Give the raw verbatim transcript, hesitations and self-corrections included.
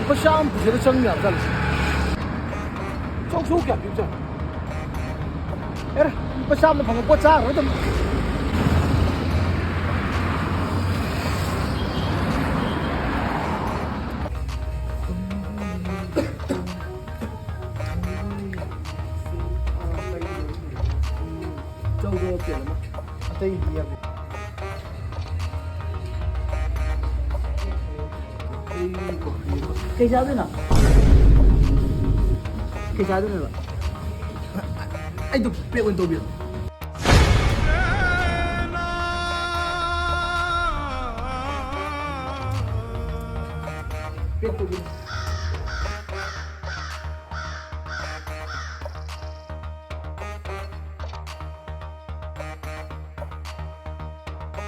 ꯄꯩꯁꯥ ꯑꯃ ꯄꯨꯁꯤꯜꯂ ꯆꯪ ꯌꯥꯕ ꯖꯥꯠꯂ ꯁꯤ? ꯆꯧ ꯆꯧ ꯀꯌꯥ ꯄꯤꯕ ꯖꯥꯠꯅꯣ? ꯑꯦꯔꯥ, ꯂꯨꯄꯥ ꯆꯥꯝꯃ ꯐꯪꯕ ꯄꯣꯠ ꯆꯥꯈ꯭ꯔꯣ ꯑꯗꯨꯝ꯫ ꯆꯧꯗꯣ ꯄ꯭ꯂꯦꯠ ꯑꯃ꯫ ꯑꯇꯩꯗꯤ ꯌꯥꯗꯦ꯫ ꯑꯩ ꯀꯣꯐꯤ ꯑꯃ꯫ ꯀꯩ ꯆꯥꯗꯣꯏꯅꯣ? ꯀꯩ ꯆꯥꯗꯣꯏꯅꯣꯕ? ꯑꯩꯗꯣ ꯄꯦꯛ ꯑꯣꯏꯅ ꯇꯧꯕꯤꯔꯣ꯫ ꯄꯦꯛ ꯇꯧꯕꯤꯔꯣ꯫